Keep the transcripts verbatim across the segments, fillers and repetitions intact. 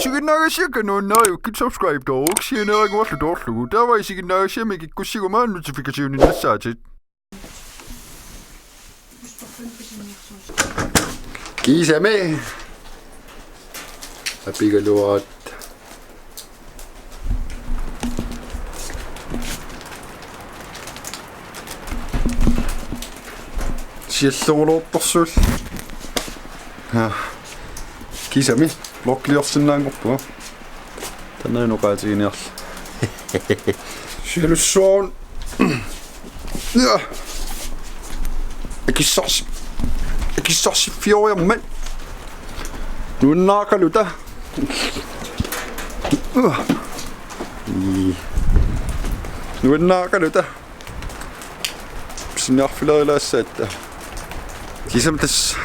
Isiginnaagassiakka nuannariukkit subscribe-tooruk sianeeraguarlu toorlugu. Taava isiginnaagassiami kikkussiguma notification-innassaatit. Kiisami. Apigaluaat. Siallerulortorsuul. Ja. Kiisami. Vlogliorsinnaanngorpunga. Taanna oqaatiginiarli. Sialussuarun. Ja. Akissars-, akissarsiffioriarmat. Nuannaaqaluta. Ii. Nuannaaqaluta. Pisiniarfilerilaassatta. Kiisami tassa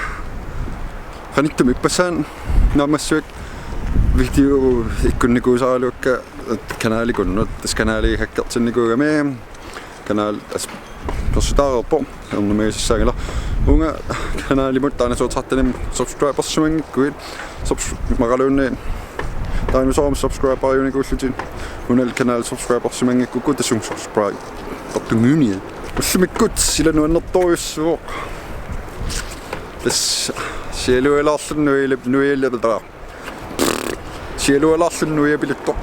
qanittumi ippassaq naammassivik video ikkunnikuusaraluakka kanalikunnut. Tassa kanali hackertinnikuugami. Kanal as persutaareerpoq. Ernumagisassaanngilaq. Uunga kanalimut Dinosaur tretten-imut subscribersimanngikkuit. Subs-, maqaluunniit Dinosaurumut subscriberiunikuullutit. Una kanal subscribersimanngikkukku tassunga subscribe. Tartungiunia. Ullumikkut sila nuannertorujussuuvoq. Tassa sialualaarluni nuialip-, nuialip-, sialualaarluni nuiapiluttoq.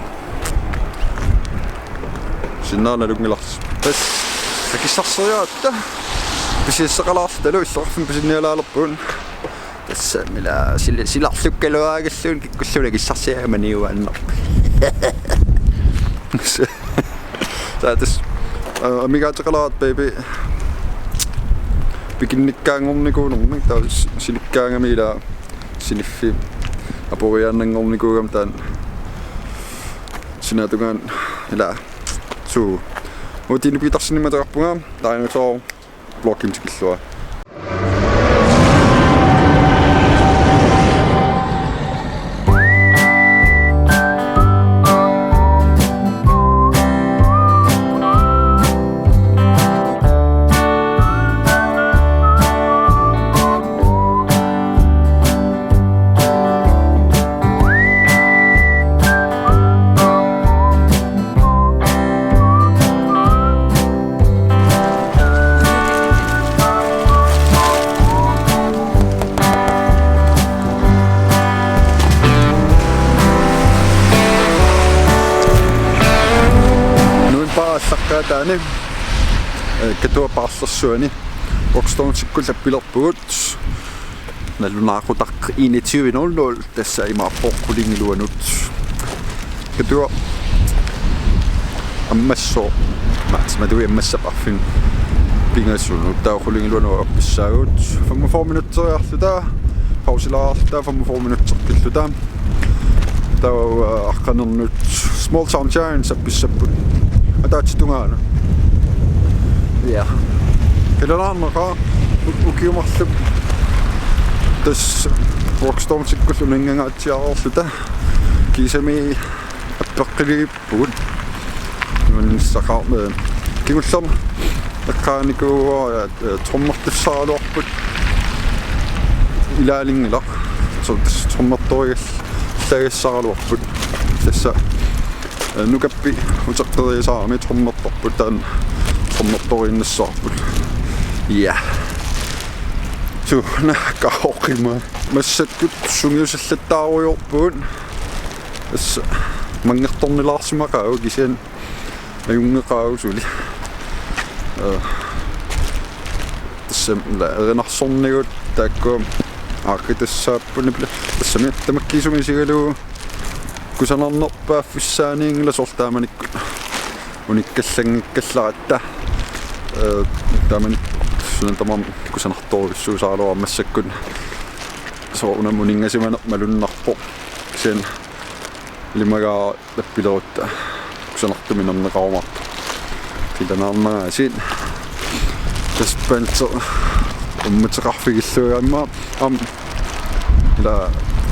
Sinnaana lunngilarsi. Tassa akissarseriaratta. Pisiassaqalaarlutalu illoqarfimmi pisinialaalerpugut. Tassa mila sila-, silarlukkaluarigilluunniit kikkulluunniit akissarsiaamaniuaannaq. Saa tassa, aa, amigaateqalaartoq baby. Pikinnikkaanngornikuunermik taava s-, sinikkaangami ilaa siniffiit aperiaannanngornikuugami taanna. Sinaatungaan ilaa. Suu. Uatini Petersenimik ateqarpunga. Taanna soo. Vloggimik tikilluaritsi. Nuun paarlaqqaataani, eh, Katuap paarlersuani. Rockstormsikkullu appilerpugut. Nalunaaqutaq enogtyve nul nul, tassa imaappoq qulingiluanut. Katuap ammassooq, maat, matui ammassap arfineq-pingasunut, taava qulingiluanut appissaagut. Femogfyrre minutseriarluta, pausilaarluta, femogfyrre minutseqqilluta. Taava, øh, aqqanernut Small Town Giants appissapput. Ataatsip tungaanut. Ja. Qilanaarnaqaaq u-, ukiut marluk tassa Rockstormsikkullu unanngangaatsiareerluta. Kiisami appeqqiliippugut. Nuannissaqaaq, øh, kingullermik eqqaanikuuara, øh, trommertussaraluarput ilaalinngilaq. Soorlu tassa trommertorigal-, -llagassaaraluarput. Tassa, øh, Nukappi uteqqeriisarami trommertorput, taanna trommertoriinnassavarput. Ja. Suu, nakkaaqqima. Massakkut sungiusallattaarujoorpugut. Tassa manngertornilaarsimaqaagut kisianni ajunngeqaagut suli. Øh, tassami ilaa erinarsornigut taakku aaqqitassaapput nipila. Tassami tamakkiisumik isigalugu kusanarnerpaaffissaaniinngilaq soorlu taamanikkut unikkallanngikkallarpara. Øh, taamani suna tamarmi kusanartorujussuusaraluarama massakkut. Soorunami uninngasimaneq malunnarpoq. Kisianni ilimagaara appilerutta kusanartumik nerneqarumaartoq. Qilanaarnagaatsiaq. Tassa Panzer ummateqarfigilluarama aamma ilaa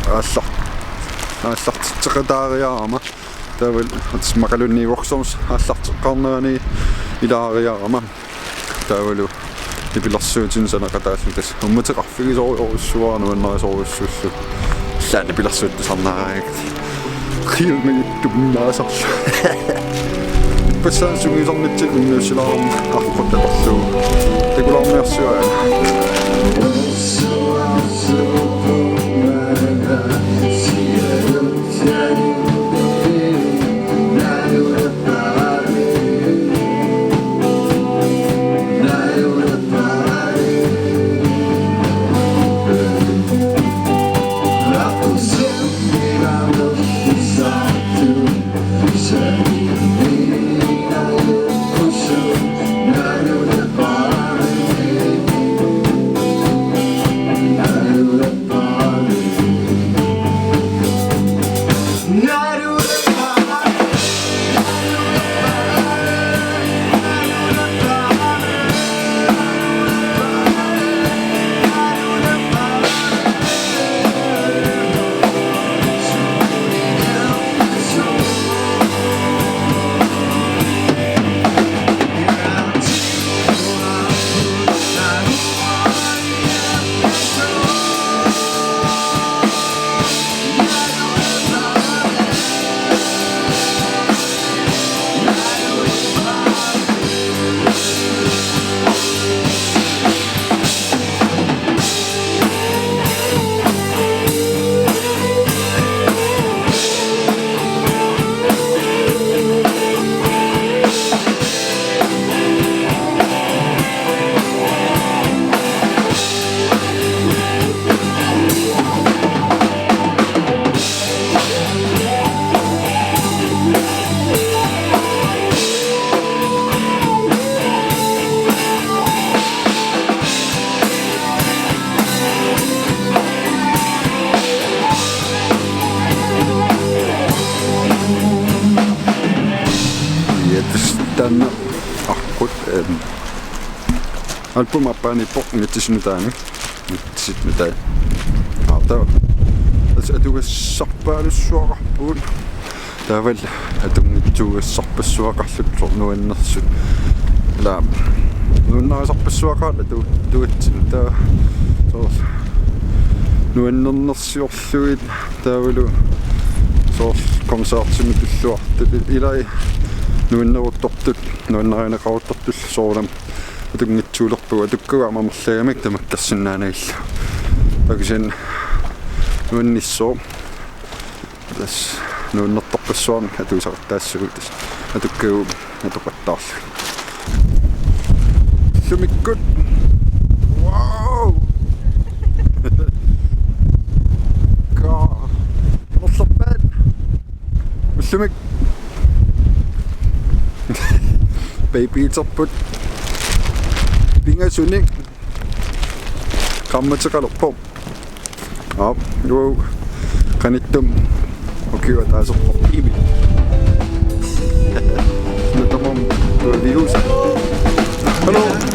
aallar-, aallartitseqataariarama. Taavalu tassa maqaluunniit Rockstorms aallarteqqaarnerani ilaariarama. Taavalu nipilersuutinik saneqataalluta tassa ummateqarfigisorujussuuara nuannarisorujussuullugu. Ilaa nipilersuut tusarnaaraangakkit. Qiumiuttup naasarlu. Ippassaq sungiusarnitsinni unnussilaarami aqqut atorlugu. Takulaarniarsiuk aana. Ja, tassa taanna aqqut, øhm, album aappaaniippoq, inatsisinut taanna. Inatsisinut taanna. Aata. Tassa atugassarpaalussuaqarpugut. Taavalu atunngitsuugassarpassuaqarluta soorlu nuannersut. Ila nuannarisarpassuaqarluta atu-, atugassat taava soorlu nuannernersiorlugit taavalu soorlu koncertimut tulluartut ilai nuanneruttortut nuannarineqaruttortullu soorunami atunngitsuulerpagut atukkagut aamma amerlagamikku tamakkersinnaanagillu. Taava kisianni nuannissaaq. Tassa nuannertarpassuarnik atuisaqattaassagut tassa atukkagut atoqattaarlugit. Ullumikkut. Wow! Kaa. Ulerlerpaat. Ullumi. Babyterput. Pingasunik. Qaammateqalerpoq. Aap, juu. Qanittumi ukioq ataaseq imi. Natamam tuaviusa. Hallo.